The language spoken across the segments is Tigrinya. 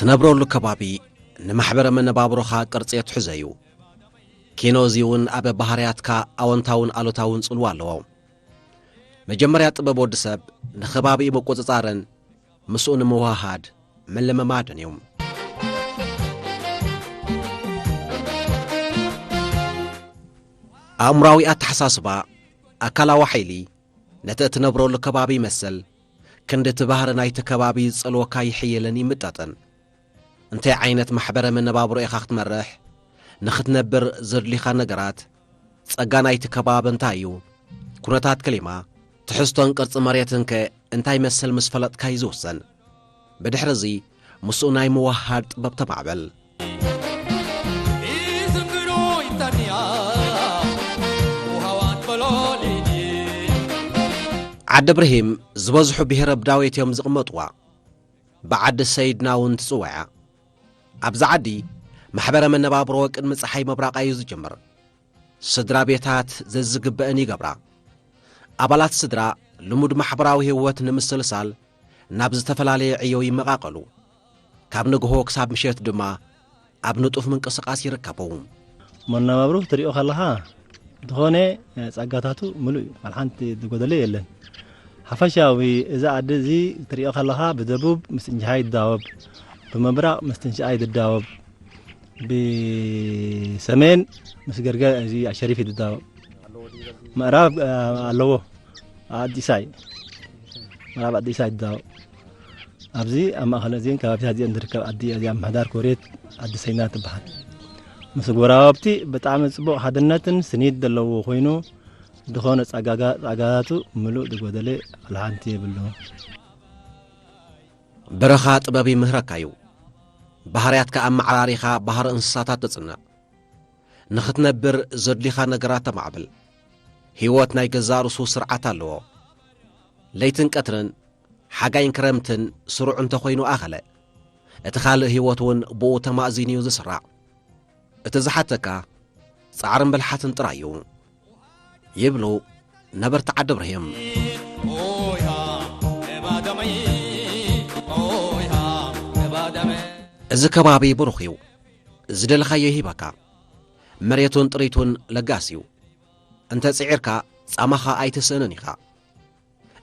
ነብረሉ ከባቢ ንማሕበረ መነባብሮኻ ቅርጺ የትሕዞ እዩ። ኪኖ እዚ እውን ኣብ ባህርያትካ ኣወንታውን ኣሉታውን ጽልዋ ኣለዎ። መጀመርያ ጥበብ ወዲ ሰብ ንኸባቢኡ ምቁጽጻርን ምስኡ ንምውህሃድ ምልምማድን እዩ። ኣእምራዊ ኣተሓሳስባ፣ ኣካላዊ ሓይሊ፣ ነቲ እትነብረሉ ከባቢ ይመስል፣ ክንዲ እቲ ባህሪ ናይቲ ከባቢ ዝጸልወካ ይሕይልን ይምጠጥን። እንታይ ዓይነት ማሕበረ መነባብሮ ኢኻ ክትመርሕ? ንኽትነብር ዘድልዩኻ ነገራት፣ ጸጋ ናይቲ ከባቢ እንታይ እዩ? ኩነታት ክሊማ፣ ትሕዝቶን ቅርጺ መሬትንከ እንታይ መሰል ምስ ፈለጥካ እዩ ዝውሰን። ብድሕሪ እዚ ምስኡ ናይ ምውህሃድ ጥበብ ተማዕበል። ዓዲ እብርሂም ዝበዝሑ ብሄረ ብዳዊት እዮም ዝቕመጥዋ። ብዓዲ ሰይድና እውን ትጽውዓ። ኣብዚ ዓዲ ማሕበረ መነባብሮ ቅድሚ ጸሓይ ምብራቕ እዩ ዝጅምር። ስድራ ቤታት ዘዝግበአን ይገብራ። ኣባላት ስድራ ልሙድ ማሕበራዊ ህይወት ንምስልሳል ናብ ዝተፈላለየ ዕዮ ይመቓቐሉ። ካብ ንግሆ ክሳብ ምሸት ድማ ኣብ ንጡፍ ምንቅስቓስ ይርከቡ። መነባብሮ ክትሪኦ ከለኻ ዝኾነ ጸጋታቱ ምሉእ እዩ። ዋላ ሓንቲ ዝጎደለ የለን። ሓፈሻዊ እዚ ዓዲ እዚ ክትሪኦ ከለኻ ብደቡብ ምስ እንጅሓይ ይዳወብ፣ ብምብራቕ ምስ ትንሽኣይ ይዳወብ፣ ብሰሜን ምስ ገርገ እዚ ኣሸሪፍ ይዳወብ። ምዕራብ፣ እ፣ ኣለዎ። ኣዲሳይ፣ ምዕራብ ኣዲሳይ ይዳወብ። ኣብዚ ኣብ ማእከል እዚን ከባቢታት እዚን ትርከብ ዓዲ እዚኣ ምሕዳር ኮርየት ዓዲ ሰይና ትበሃል። ምስ ጎረባብቲ ብጣዕሚ ጽቡቕ ሓድነትን ስኒት ዘለዎ ኮይኑ፣ ዝኾነ ጸጋጋ-፣ ጸጋታቱ ምሉእ ዝጎደለ ዋላ ሓንቲ የብሉ። በረኻ ጥበብ ይምህረካ እዩ። ባህርያትካ ኣመዓራሪኻ ባህሪ እንስሳታት ተጽንዕ። ንኽትነብር ዘድልዩኻ ነገራት ተማዕብል። ህይወት ናይ ገዛእ ርእሱ ስርዓት ኣለዎ። ለይትን ቀትርን፣ ሓጋይን ክረምትን ስሩዕ እንተኾይኑ ኣኸለ፣ እቲ ካልእ ህይወት እውን ብኡ ተማእዚኑ እዩ ዝስራዕ። እቲ ዝሓተካ ጻዕርን ብልሓትን ጥራይ እዩ። ይብሉ ነበርቲ ዓዲ እብርሂም። እዚ ከባቢ ብሩኽ እዩ። ዝደለኻዮ ይሂበካ። መሬቱን ጥሪቱን ለጋስ እዩ። እንተ ጽዒርካ ጻማኻ ኣይትስእንን ኢኻ።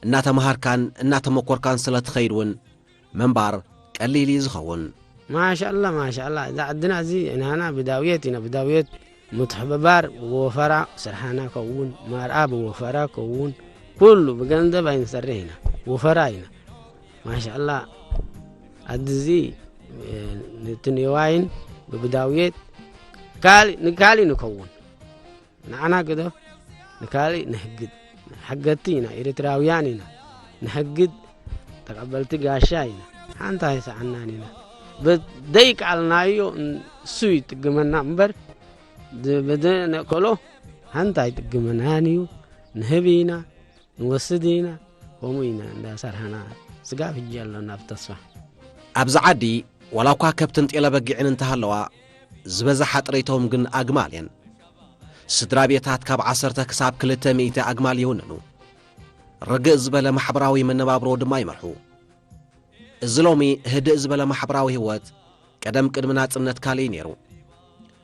እናተማሃርካን እናተመኮርካን ስለ ትኸይድ እውን ምንባር ቀሊል እዩ ዝኸውን። ማሻኣላ፣ ማሻኣላ። እዛ ዓድና እዚ ናና ብዳውየት ኢና፣ ብዳውየት ምትሕብባር ብወፈራ ስርሓና ከውን፣ ማርኣ ብወፈራ ከውን፣ ኩሉ ብገንዘብ ኣይንሰርሕ ኢና፣ ወፈራ ኢና። ማሻኣላ። ዓዲ እዚ፣ እ፣ ነቲ ኔዋይን ብብዳውየት ካሊ-፣ ንካሊ ንከውን። ንዓና ግደፍ፣ ንካልእ ንሕግድ። ሓገድቲ ኢና፣ ኤርትራውያን ኢና። ንሕግድ፣ ተቐበልቲ ጋሻ ኢና። ሓንቲ ኣይሰዓናን ኢና። ብደይከኣልናዮ እሱ ይጥግመና እምበር፣ ዝ-፣ ብዘነእከሎ ሓንቲ ኣይጥግመናን እዩ። ንህብ ኢና፣ ንወስድ ኢና፣ ከምኡ ኢና እንዳሰርሓና። ስጋብ ሕጂ ኣሎና ብተስፋ። ኣብዚ ዓዲ፣ ዋላ እኳ ከብትን ጤለ በጊዕን እንተሃለዋ፣ ዝበዝሓ ጥሪቶም ግን ኣግማል እየን። ስድራ ቤታት ካብ ዓሰርተ ክሳብ ክልተ ሚእቲ ኣግማል ይውንኑ። ርግእ ዝበለ ማሕበራዊ መነባብሮ ድማ ይመርሑ። እዚ ሎሚ ህድእ ዝበለ ማሕበራዊ ህይወት፣ ቀደም ቅድሚ ናጽነት ካልእ እዩ ነይሩ።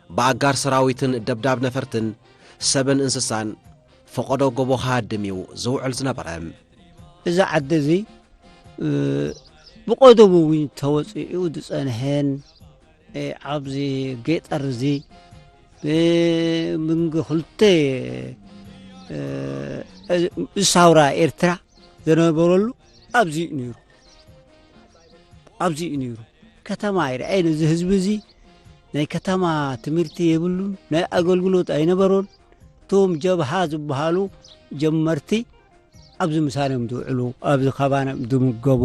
ብኣጋር ሰራዊትን ደብዳብ ነፈርትን ሰብን እንስሳን ፈቐዶ ጎቦ ክሃድም እዩ ዝውዕል ዝነበረ። እዚ ዓዲ እዚ፣ እ፣ ብቐደሙ እውን ተወጺኡ ዝጸንሐን፣ እ፣ ኣብዚ ገጠር እዚ፣ እ፣ ምንጊ ክልተ፣ እ፣ እ፣ ሳውራ ኤርትራ ዝነበረሉ ኣብዚ እዩ ነይሩ። ኣብዚ እዩ ነይሩ። ከተማ ኣይረኣየን። እዚ ህዝቢ እዚ ናይ ከተማ ትምህርቲ የብሉን፣ ናይ ኣገልግሎት ኣይነበሮን። እቶም ጀብሃ ዝበሃሉ ጀመርቲ ኣብዚ ምሳና እዮም ዝውዕሉ፣ ኣብዚ ካባና እዮም ዝምገቡ።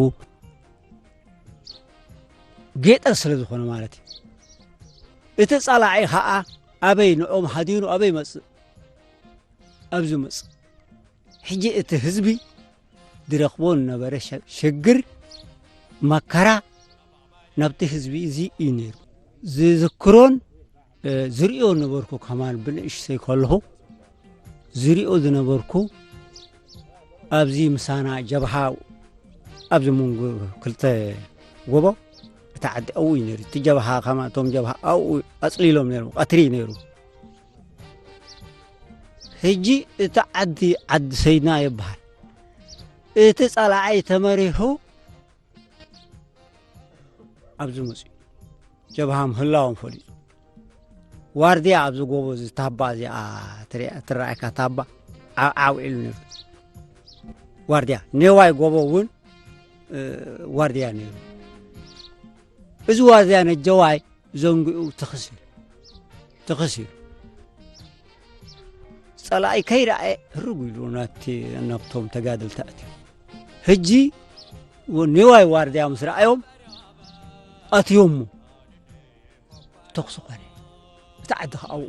ገጠር ስለ ዝኾነ ማለት እዩ። እቲ ጸላዒ ኸኣ ኣበይ ንኦም ሃዲኑ ኣበይ ይመጽእ? ኣብዚ ይመጽእ። ሕጂ እቲ ህዝቢ ዝረኽቦ ዝነበረ ሸ-፣ ሽግር፣ መከራ ናብቲ ህዝቢ እዚ እዩ ነይሩ። ዝዝክሮን፣ እ፣ ዝርእዮ ነበርኩ ከማን ብንእሽተይ ከለኹ ዝርእዮ ዝነበርኩ ኣብዚ ምሳና ጀብሃ ኣብዚ መንጎ ክልተ ጎቦ እቲ ዓዲ ኣብኡ እዩ ነይሩ። እቲ ጀብሃ ከማ እቶም ጀብሃ ኣብኡ ኣጽሊሎም ነይሮም። ቀትሪ እዩ ነይሩ። ሕጂ እቲ ዓዲ ዓዲ ሰይድና ይበሃል። እቲ ጸላኣይ ተመሪሑ ኣብዚ መጽኡ ጀብሃ ምህላዎም ፈሊጡ። ዋርድያ ኣብዚ ጎቦ እዚ ታባ እዚኣ ትርኣ-፣ ትረኣየካ ታባ ዓ-፣ ዓው ኢሉ ነይሩ። ዋርድያ ኔዋይ ጎቦ እውን፣ እ፣ ዋርድያ ነይሩ። እዚ ዋርድያ ነጀዋይ ዘንጊኡ ትኽስ ኢሉ፣ ትኽስ ኢሉ። ጸላኢ ከይረኣየ ህርጉ ኢሉ ናብቲ፣ ናብቶም ተጋደልቲ ኣእትዩ። ሕጂ ወ-፣ ኔዋይ ዋርድያ ምስ ረኣዮም ኣትዮሞ። ተኹሲ ኾነ። እቲ ዓዲ ኸኣ ኣብኡ።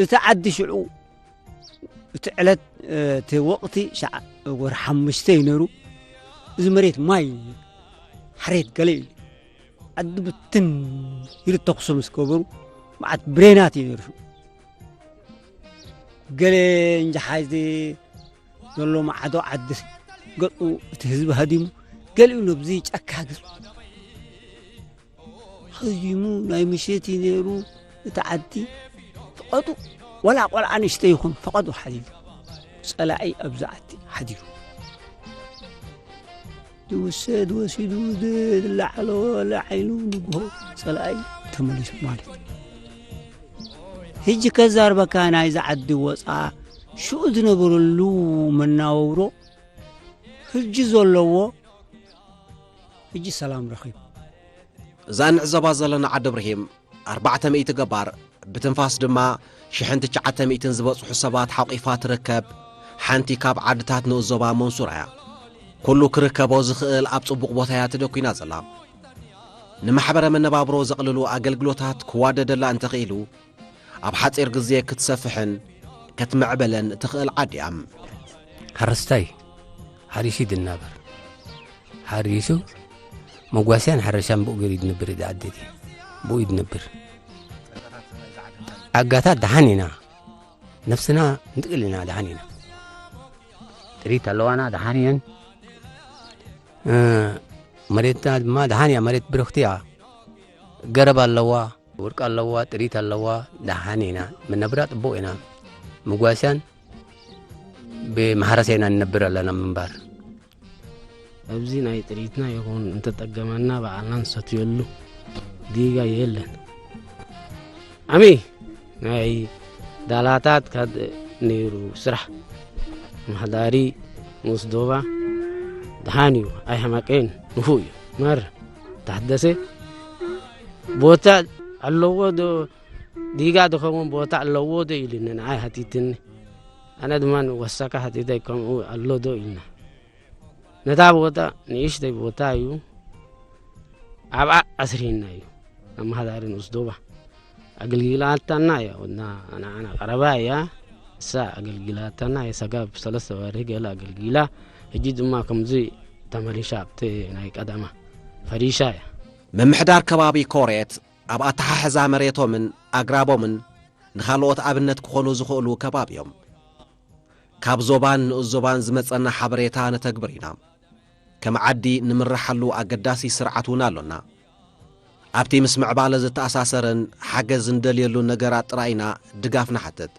እቲ ዓዲ ሽዑ፣ እቲ ዕለት፣ እ፣ እቲ ወቕቲ ሸዓ-፣ ወርሒ ሓሙሽተ እዩ ነይሩ። እዚ መሬት ማይ፣ ሓሬት ገለ እዩ። ዓዲ ብትን ኢሉ ተኹሲ ምስ ገበሩ፣ መዓት ብሬናት እዩ ነይሩ ሽዑ። ገለ እንጃ ሓዚ ዘሎ ማዕዶ ዓዲ ገጹ እቲ ህዝቢ ሃዲሙ፣ ገሊኡ ነብዚ ጫካ ገጹ ሃዲሙ፣ ናይ ምሸት እዩ ነይሩ። እቲ ዓዲ ፈቐዱ፣ ወላ ቆልዓ ንእሽተይ ይኹን ፈቐዱ ሓዲሩ። ጸላኢ ኣብዚ ዓዲ ሓዲሩ። ዝውሰድ ወሲዱ፣ ዝለዓሎ ለዓይኑ፣ ንግሆ ጸላኢ ተመሊሱ ማለት እዩ። ሕጂ ከዛርበካ ናይዚ ዓዲ ወፃ ሽኡ ዝነበረሉ መናውሮ ሕጂ ዘለዎ ሕጂ ሰላም ረኺቡ። እዛ እንዕዘባ ዘለና ዓዲ እብርሂም ኣርባዕተ ሚእቲ ገባር፣ ብትንፋስ ድማ ሽሕን ትሽዓተ ሚእትን ዝበጽሑ ሰባት ሓቂፋ ትርከብ ሓንቲ ካብ ዓድታት ንኡስ ዞባ መንሱራ እያ። ኩሉ ክርከቦ ዝኽእል ኣብ ጽቡቕ ቦታ እያ ተደኲና ዘላ። ንማሕበረ መነባብሮ ዘቕልሉ ኣገልግሎታት ክዋደደላ እንተኽኢሉ፣ ኣብ ሓጺር ግዜ ክትሰፍሕን ክትምዕብልን ትኽእል ዓዲ እያ። ሓረስታይ ሓሪሱ እዩ ዝናበር። ሓሪሱ መጓስያን ሕርሻን ብኡ ገይሩ እዩ ዝነብር፣ እዚ ዓዲ እዚ ብኡ እዩ ዝነብር። ጸጋታት ደሓን ኢና፣ ነፍስና ንጥቅል ኢና፣ ደሓን ኢና። ጥሪት ኣለዋና፣ ደሓን እየን። እ፣ መሬትና ድማ ደሓን እያ፣ መሬት ብርኽቲ እያ። ገረብ ኣለዋ፣ ወርቂ ኣለዋ፣ ጥሪት ኣለዋ፣ ደሓን ኢና። መነብራ ጽቡቕ ኢና። መጓስያን ብማሕረስ ኢና ንነብር ኣለና ምንባር። ኣብዚ ናይ ጥሪትና ይኹን እንተጠገመና ባዕልና ንሰትየሉ ዲጋ የለን። ዓሚ ናይ ዳላታት ካድ ነይሩ ስራሕ። ማሕዳሪ ንኡስ ዶባ ደሓን እዩ፣ ኣይሕመቀን፣ ንፉዕ እዩ። መር ታሕደሰ ቦታ ኣለዎ ዶ፣ ዲጋ ዝኸውን ቦታ ኣለዎ ዶ ኢሉኒ፣ ንዓይ ሓቲትኒ። ኣነ ድማ ንወሳካ ሓቲተይ፣ ከምኡ ኣሎ ዶ ኢልና። ነታ ቦታ ንእሽተይ ቦታ እዩ፣ ኣብኣ ኣስሪና እዩ። ኣመሓዳሪ ንኡስ ዶባ ኣገልጊላታና እያ፣ ወድና ንዓና ቀረባ እያ። እሳ ኣገልጊላታና እያ፣ ሰጋብ ሰለስተ ወርሒ ገለ ኣገልጊላ፣ ሕጂ ድማ ከምዚ ተመሊሻ ኣብቲ ናይ ቀደማ ፈሪሻ እያ። ምምሕዳር ከባቢ ኮሬት ኣብ ኣተሓሕዛ መሬቶምን ኣግራቦምን ንኻልኦት ኣብነት ክኾኑ ዝኽእሉ ከባቢ እዮም። ካብ ዞባን ንኡስ ዞባን ዝመጸና ሓበሬታ ነተግብር ኢና። ከም ዓዲ ንምረሓሉ ኣገዳሲ ስርዓት እውን ኣሎና። ኣብቲ ምስ ምዕባለ ዝተኣሳሰርን ሓገዝ እንደልየሉ ነገራት ጥራይ ኢና ድጋፍ ንሓትት።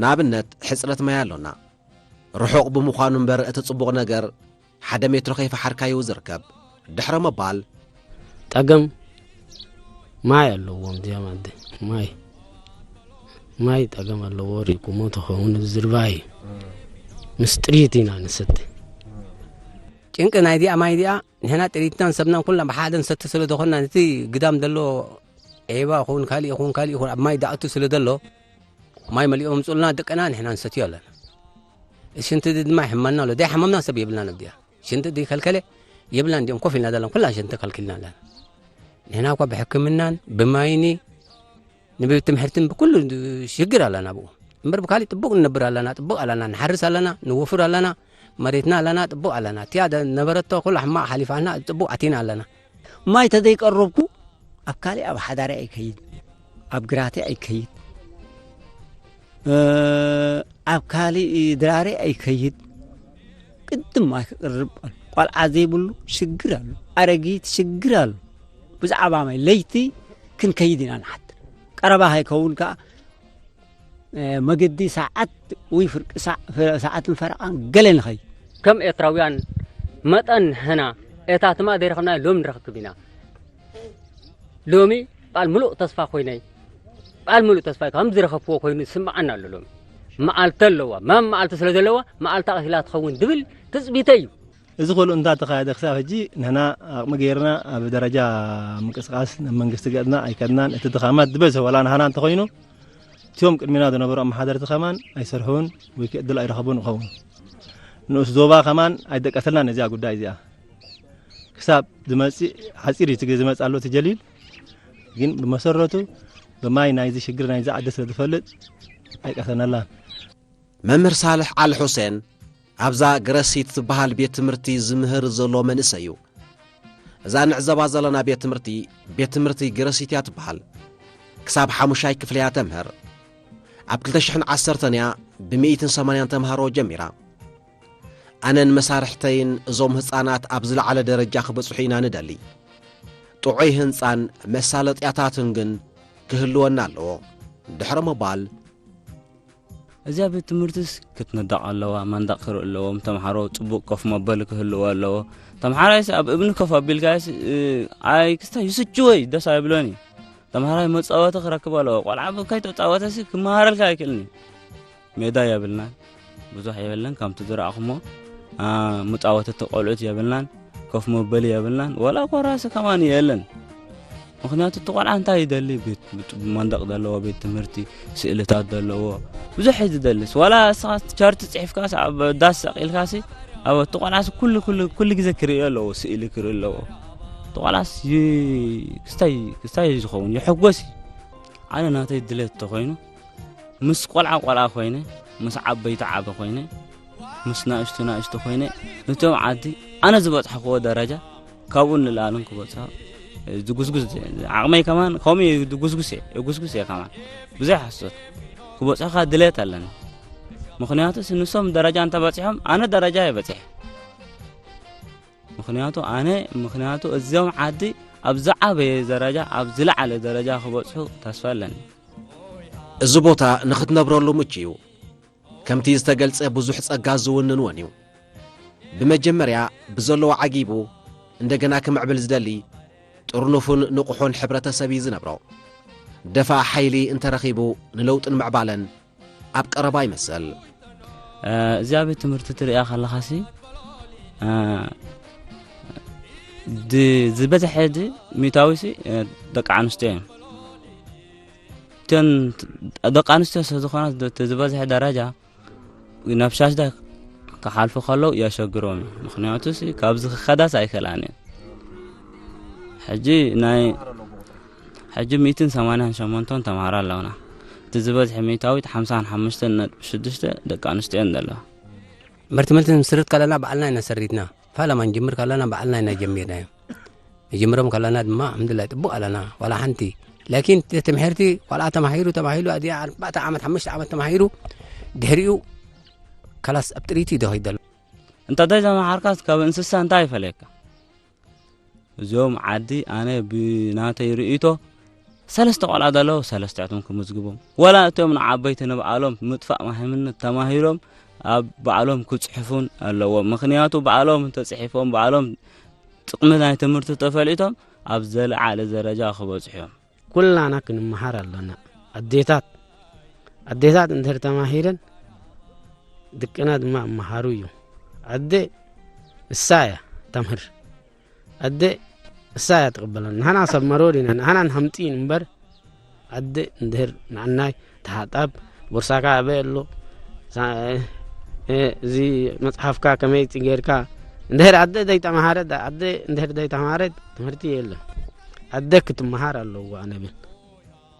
ንኣብነት፣ ሕጽረት ማይ ኣሎና። ርሑቕ ብምዃኑ እምበር፣ እቲ ጽቡቕ ነገር ሓደ ሜትሮ ከይፈሓርካዩ ዝርከብ። ድሕረ ምባል፣ ጠገም ማይ ኣለዎም እዚኦም ኣደ። ማይ፣ ማይ ጠገም ኣለዎ። ሪቁሞ ተኸውን ዝርባይ ምስ ጥሪት ኢና ንሰቲ። ጭንቂ ናይ ዲኣ ማይ ዲኣ፣ ንሕና ጥሪትናን ሰብናን ኩልና ብሓደ ንሰቲ ስለ ዝኾንና፣ ነቲ ግዳም ዘሎ ዒባ ይኹን፣ ካልእ ይኹን፣ ካልእ ይኹን፣ ኣብ ማይ ዳእቱ ስለ ዘሎ፣ ማይ መሊኦም ምጹልና ደቅና፣ ንሕና ንሰትዮ ኣለና። ሽንቲ ድማ ይሕመና ኣሎ። ደይ ሓመምና ሰብ የብልናን ኣብዲኣ። ሽንቲ ደይ ከልከለ የብልናን። እንዲኦም ኮፍ ኢልና ዘለና፣ ኩልና ሽንቲ ከልኪልና ኣለና። ንሕና እኳ ብሕክምናን ብማይኒ ንቤት ትምህርትን ብኩሉ ሽግር ኣለና ብኡ። እምበር ብካሊእ ጥቡቕ ንነብር ኣለና፣ ጥቡቕ ኣለና፣ ንሓርስ ኣለና፣ ንወፍር ኣለና። መሬትና ኣለና፣ ጥቡቕ ኣለና። እቲኣ ደ-፣ ነበረቶ ኩሉ ሕማቕ ሓሊፋና፣ ጥቡቕ ኣቲና ኣለና። ማይ ተዘይቀረብኩ ኣብ ካሊእ ኣብ ሓዳሪ ኣይከይድ፣ ኣብ ግራቲ ኣይከይድ፣ እ፣ ኣብ ካሊእ ድራሪ ኣይከይድ። ቅድም ማይ ክቅርብ ኣሎ። ቆልዓ ዘይብሉ ሽግር ኣሎ። ኣረጊት ሽግር ኣሎ። ብዛዕባ ማይ ለይቲ ክንከይድ ኢና ንሓድር። ቀረባ ከይከውን ከኣ መገዲ ሰዓት ወይ ፍርቂ ሰዓትን ፈረቓን ገለ ንኸይድ። ከም ኤርትራውያን መጠን ንሕና እታ ትማል ዘይረኸብናዮ ሎሚ ንረክብ ኢና። ሎሚ በዓል ምሉእ ተስፋ ኮይነይ፣ በዓል ምሉእ ተስፋ ከም ዝረኸብዎ ኮይኑ ዝስምዓና ኣሎ። ሎሚ መዓልቲ ኣለዋ፣ መም መዓልቲ ስለ ዘለዋ መዓልታ ቀሲላ ትኸውን ዝብል ትጽቢተይ እዩ። እዚ ኩሉ እንዳ ተኻየደ ክሳብ ሕጂ ንሕና ኣቕሚ ገይርና ኣብ ደረጃ ምንቅስቃስ ናብ መንግስቲ ገጽና ኣይከድናን። እቲ ድኻማት ዝበዝሑ ዋላ ንሃና እንተኾይኑ እቲኦም ቅድሚና ዝነበሩ ኣመሓደርቲ ከማን ኣይሰርሑን ወይ ከ ዕድል ኣይረኸቡን ይኸውን። ንኡስ ዞባ ከማን ኣይደቀሰልናን እዚኣ ጉዳይ እዚኣ። ክሳብ ዝመጽእ ሓጺር እዩ እቲ ዝመጽእ ኣሎ እቲ ጀሊል። ግን ብመሰረቱ ብማይ ናይዚ ሽግር ናይዚ ዓዲ ስለ ዝፈልጥ ኣይቀሰነላን። መምህር ሳልሕ ዓሊ ሑሴን ኣብዛ ገረሲት ዝበሃል ቤት ትምህርቲ ዝምህር ዘሎ መንእሰይ እዩ። እዛ ንዕዘባ ዘለና ቤት ትምህርቲ ቤት ትምህርቲ ገረሲት እያ ትበሃል። ክሳብ ሓሙሻይ ክፍሊ እያ ተምህር። ኣብ ክልተ ሽሕን ዓሰርተን እያ ብሚእትን ሰማንያን ተምሃሮ ጀሚራ። ኣነን መሳርሕተይን እዞም ህፃናት ኣብ ዝለዓለ ደረጃ ክበፅሑ ኢና ንደሊ። ጥዑይ ህንፃን መሳለጥያታትን ግን ክህልወና ኣለዎ። ድሕሪ ምባል እዚኣ ቤት ትምህርትስ ክትንደቕ ኣለዋ፣ መንደቕ ክርኢ ኣለዎም፣ ተምሓሮ ጽቡቕ ኮፍ መበሊ ክህልዎ ኣለዎ። ተምሓራይስ ኣብ እብኒ ኮፍ ኣቢልካስ ኣይ ክስታይ ይስችወይ ደስ ኣይብሎን እዩ። ተምሃራይ መጻወቲ ክረክብ ኣለዎ። ቆልዓ ከይተጻወተሲ ክመሃረልካ ኣይክእልን እዩ። ሜዳ የብልናን፣ ብዙሕ የብልን ከምቲ ዝረኣኹሞ መጻወተቲ ቆልዑት የብልናን። ኮፍ መበሊ የብልናን፣ ወላ ኮራሲ ከማን የለን። ምኽንያቱ እቲ ቆልዓ እንታይ ይደሊ? ቤት መንደቕ ዘለዎ ቤት ትምህርቲ፣ ስእልታት ዘለዎ ብዙሕ እዩ ዝደልስ። ወላ እስኻ ቻርት ጽሒፍካስ ኣብ ዳስ ሰቒልካሲ ኣብ እቲ ቆልዓስ ኩሉ ኩሉ ኩሉ ግዜ ክርእዮ ኣለዎ፣ ስእሊ ክርኢ ኣለዎ። እቲ ቆልዓስ ክስታይ ክስታይ እዩ ዝኸውን፣ ይሕጎስ እዩ። ኣነ ናተይ ድሌት እንተኾይኑ ምስ ቆልዓ ቆልዓ ኮይነ፣ ምስ ዓበይቲ ዓበ ኮይነ፣ ምስ ናእሽቱ ናእሽቱ ኮይነ፣ ነቶም ዓዲ ኣነ ዝበፅሐክዎ ደረጃ ካብኡ ንላዕልን ክበፅሖ ዝጉስጉስ ዓቕመይ ከማን ከምኡ እየ ዝጉስጉስ እየ እጉስጉስ እየ ከማን ብዙሕ ሓሶት ክበፅሖ ከዓ ድሌት ኣለኒ። ምክንያቱ ንሶም ደረጃ እንተበፂሖም ኣነ ደረጃ እየ በፂሐ። ምክንያቱ ኣነ ምክንያቱ እዚኦም ዓዲ ኣብ ዝዓበየ ደረጃ ኣብ ዝለዓለ ደረጃ ክበፅሑ ተስፋ ኣለኒ። እዚ ቦታ ንኽትነብረሉ ምቹ እዩ። ከምቲ ዝተገልጸ ብዙሕ ጸጋ ዝውንን እውን እዩ። ብመጀመርያ ብዘለዎ ዓጊቡ እንደገና ክምዕብል ዝደሊ ጥርኑፍን ንቑሑን ሕብረተሰብ እዩ ዝነብሮ። ደፋእ ሓይሊ እንተረኺቡ ንለውጥን ምዕባለን ኣብ ቀረባ ይመስል። እዚኣ ቤት ትምህርቲ ትርእያ ከለኻሲ ዝበዝሐ ሚእታዊ ደቂ ኣንስትዮ እዮም። እተን ደቂ ኣንስትዮ ስለዝኾና ዝበዝሐ ደረጃ ናብ ሻሽዳ ክሓልፉ ከለዉ የሸግሮም እዩ። ምኽንያቱ ካብዚ ክኸዳስ ኣይክእላን እየን። ሕጂ ናይ ሕጂ ሚእትን ሰማንያን ሸሞንተን ተምሃሮ ኣለውና። እቲ ዝበዝሐ ሚእታዊት ሓምሳን ሓሙሽተን ነጥቢ ሽዱሽተ ደቂ ኣንስትዮ እየን ዘለዋ። ትምህርቲ ምስ ንስርት ከለና ባዕልና ኢና ሰሪትና፣ ፈለማ ንጅምር ከለና ባዕልና ኢና ጀሚርናዮ። ንጅምሮም ከለና ድማ ኣልሓምዱሊላህ ጥቡቕ ኣለና፣ ዋላ ሓንቲ። ላኪን እቲ ትምሕርቲ ቆልዓ ተማሂሩ ተማሂሩ ኣዚኣ ኣርባዕተ ዓመት ሓሙሽተ ዓመት ተማሂሩ ድሕሪኡ ከላስ ኣብ ጥሪቱ እዩ ደኺድ ዘሎ። እንተ ዘይተማሃርካስ ካብ እንስሳ እንታይ ይፈልየካ? እዚኦም ዓዲ ኣነ ብናተይ ርእይቶ ሰለስተ ቆልዓ ዘለዉ ሰለስቲኣቶም ክምዝግቦም፣ ወላ እቶም ንዓበይቲ ንባዕሎም ምጥፋእ ማህይምነት ተማሂሮም ኣብ ባዕሎም ክፅሕፉን ኣለዎም። ምኽንያቱ ባዕሎም እንተፅሒፎም ባዕሎም ጥቕሚ ናይ ትምህርቲ ተፈሊጦም ኣብ ዘለዓለ ደረጃ ክበፅሑ እዮም። ኩላና ክንመሃር ኣሎና። ኣዴታት ኣዴታት እንድሕር ተማሂረን ድቅና ድማ እመሃሩ እዩ። ኣደ እሳ እያ ተምህር። ኣደ እሳ እያ ትቕበለና። ንሕና ሰብ መሮር ኢና፣ ንሕና ንሃምጢን እምበር ኣደ እንድሕር ንዓናይ ተሓጣብ፣ ቦርሳካ ኣበይ ኣሎ፣ እዚ መፅሓፍካ ከመይ ጌርካ፣ እንድሕር ኣደ ዘይተምሃረት፣ ኣደ እንድሕር ዘይተምሃረት ትምህርቲ የለን። ኣደ ክትምሃር ኣለዎ ኣነ ብል።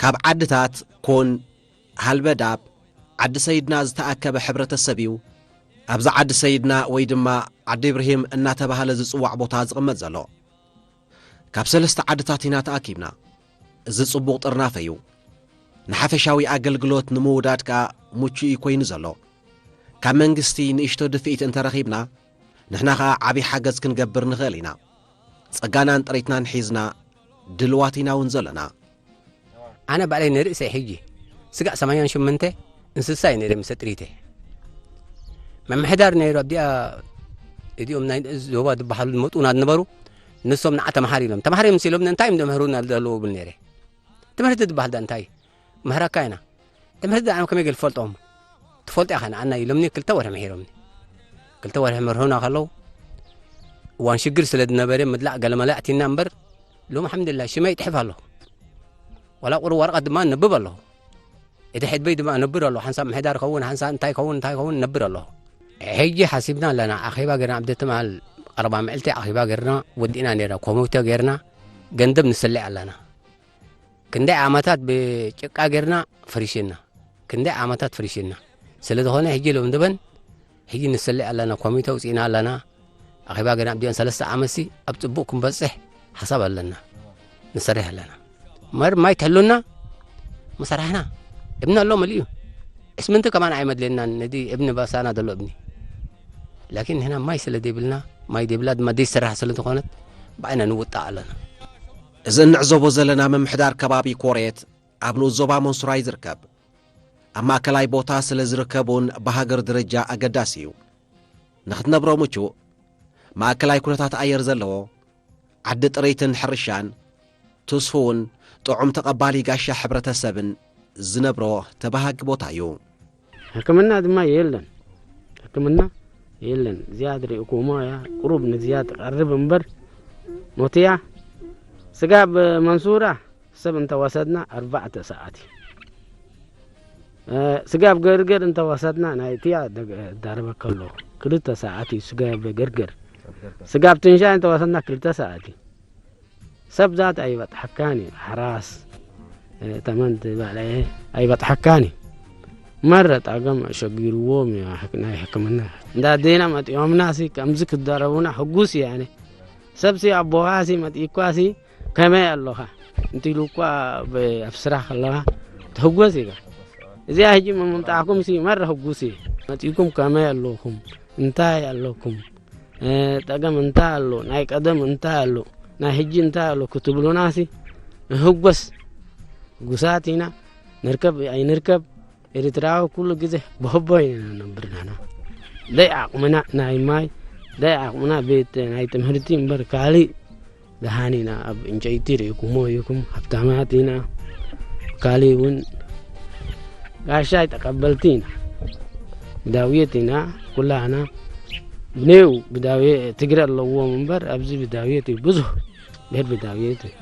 ካብ ዓድታት ኮን ሃልበዳብ ዓዲ ሰይድና ዝተኣከበ ሕብረተሰብ እዩ። ኣብዚ ዓዲ ሰይድና ወይ ድማ ዓዲ ኢብርሂም እናተባህለ ዝፅዋዕ ቦታ ዝቕመጥ ዘሎ። ካብ ሰለስተ ዓድታት ኢና ተኣኪብና። እዚ ጽቡቕ ጥርናፈ እዩ። ንሓፈሻዊ ኣገልግሎት ንምውዳድ ከኣ ምቹእ እዩ ኮይኑ ዘሎ። ካብ መንግስቲ ንእሽቶ ድፍኢት እንተረኺብና፣ ንሕና ከኣ ዓቢ ሓገዝ ክንገብር ንኽእል ኢና። ጸጋናን ጥሪትናን ሒዝና ድልዋት ኢና እውን ዘለና። ኣነ ባዕለይ ንርእሰይ ሕጂ ስጋዕ ሰማንያን ሸሞንተ እንስሳ እዩ ነይረ፣ ምስ ጥሪተ ምምሕዳር ነይሩ። ኣብዲኣ እዚኦም ናይ ዞባ ዝበሃሉ ዝመጡና ዝነበሩ፣ ንሶም ንዓ ተምሃር ኢሎም፣ ተምሃር እዮም ምስ ኢሎም እንታይ እዮም ዘምህሩና ዘለዉ እብል ነይረ። ትምህርቲ ዝበሃል ዳ እንታይ? ምህረካ ኢና። ትምህርቲ ዳ ኣነ ከመይ ገል ፈልጦም? ትፈልጦ ኢኻ ንዓና ኢሎምኒ፣ ክልተ ወርሒ ምሒሮምኒ። ክልተ ወርሒ መርሁና ከለዉ፣ እዋን ሽግር ስለ ዝነበረ፣ ምድላዕ ገለመለ ኣቲና እምበር፣ ሎም ሓምድላ ሽመይ ይጥሕፍ ኣለኹ። ዋላ ቁሩብ ወረቐት ድማ ነብብ ኣለኹ። እቲ ሕድበይ ድማ ነብር ኣለኹ። ሓንሳብ ምሕዳር ከውን፣ ሓንሳብ እንታይ ከውን፣ እንታይ ከውን ነብር ኣለኹ። ሕጂ ሓሲብና ኣለና። ኣኼባ ገርና፣ ኣብ ደትማል ቀረባ ምዕልቲ ኣኼባ ገርና፣ ወዲእና ነይርና። ኮሚቴ ገርና፣ ገንዘብ ንስልዕ ኣለና። ክንደይ ዓመታት ብጭቃ ገርና፣ ፈሪሽና። ክንደይ ዓመታት ፈሪሽና። ስለ ዝኾነ፣ ሕጂ ሎም ድበን፣ ሕጂ ንስልዕ ኣለና። ኮሚቴ ውፂእና ኣለና። ኣኼባ ገርና፣ ኣብዲኦን ሰለስተ ዓመትሲ ኣብ ጽቡቕ ክንበጽሕ ሓሳብ ኣለና። ንሰርሕ ኣለና። መር ማይ ትሕሉና፣ መሰራሕና። እብኒ ኣሎ መሊኡ። እስምንቲ ከማን ኣይመድለናን፣ ነዚ እብኒ ባሳና ዘሎ እብኒ። ላኪን ንሕና ማይ ስለ ዘይብልና፣ ማይ ዘይብላ ድማ ዘይሰራሕ ስለ ዝኾነት፣ ብዓይና ንውጣእ ኣለና። እዚ እንዕዘቦ ዘለና ምምሕዳር ከባቢ ኮሬት ኣብ ንኡስ ዞባ መንሱራ እዩ ዝርከብ። ኣብ ማእከላይ ቦታ ስለ ዝርከብ እውን ብሃገር ደረጃ ኣገዳሲ እዩ። ንኽትነብሮ ምቹእ፣ ማእከላይ ኩነታት ኣየር ዘለዎ፣ ዓዲ ጥሪትን ሕርሻን፣ ትስፉውን ጥዑም ተቐባሊ ጋሻ ሕብረተሰብን ዝነብሮ ተባሃጊ ቦታ እዩ። ሕክምና ድማ የለን። ሕክምና የለን። ዝያድ ርኢኩሞ እያ። ቁሩብ ንዝያድ ትቐርብ እምበር ሞትያ። ስጋብ መንሱራ ሰብ እንተወሰድና ኣርባዕተ ሰዓት እዩ። እ፣ ስጋብ ገርገር እንተወሰድና ናይ እቲያ ደግ-፣ ዳረበ ከሎ ክልተ ሰዓት እዩ። ስጋብ ገርገር። ስጋብ ትንሻይ እንተወሰድና ክልተ ሰዓት እዩ። ሰብ ዛት ኣይበጥሐካን እዩ። ሓራስ፣ እ፣ ተመን ትበልዐ ኣይበጥሐካን እዩ። መረ ጣገም ሸጊርዎም እዩ ሕክ-፣ ናይ ሕክምና። እንዳ ዴና መጢኦምና ሲ ከምዚ ክደረቡና ሕጉስ እየ ኣነ። ሰብ ሲ ኣቦኻ ሲ መጢእኳ ሲ ከመይ ኣለኻ? እንት ኢሉ እኳ ብ-፣ ኣብ ስራሕ ከለኻ ትሕጎስ ኢኻ። እዚኣ ሕጂ ምምጣዕኩም ሲ መረ ሕጉስ እየ። መጢእኩም ከመይ ኣለኹም? እንታይ ኣለኩም? እ፣ ጠገም እንታይ ኣሎ? ናይ ቀደም እንታይ ኣሎ? ናይ ሕጂ እንታይ ኣሎ? ክትብሉና ሲ ንሕጎስ። ሕጉሳት ኢና። ንርከብ ኣይንርከብ፣ ኤርትራዊ ኩሉ ግዜ በህቦ ኢና ነንብር ንሕና። ደይ ዓቕምና ናይ ማይ፣ ደይ ዓቕምና ቤት ናይ ትምህርቲ እምበር ካልእ ደሃን ኢና። ኣብ ዕንጨይቲ ርኢኩሞ ኢኹም፣ ሃብታማት ኢና። ካልእ እውን ጋሻይ ተቐበልቲ ኢና። ብዳውየት ኢና ኩላህና። ብኔው ብዳውየ ትግረ ኣለዎም እምበር ኣብዚ ብዳውየት እዩ ብዙህ ብሄር ብዳውየት እዩ።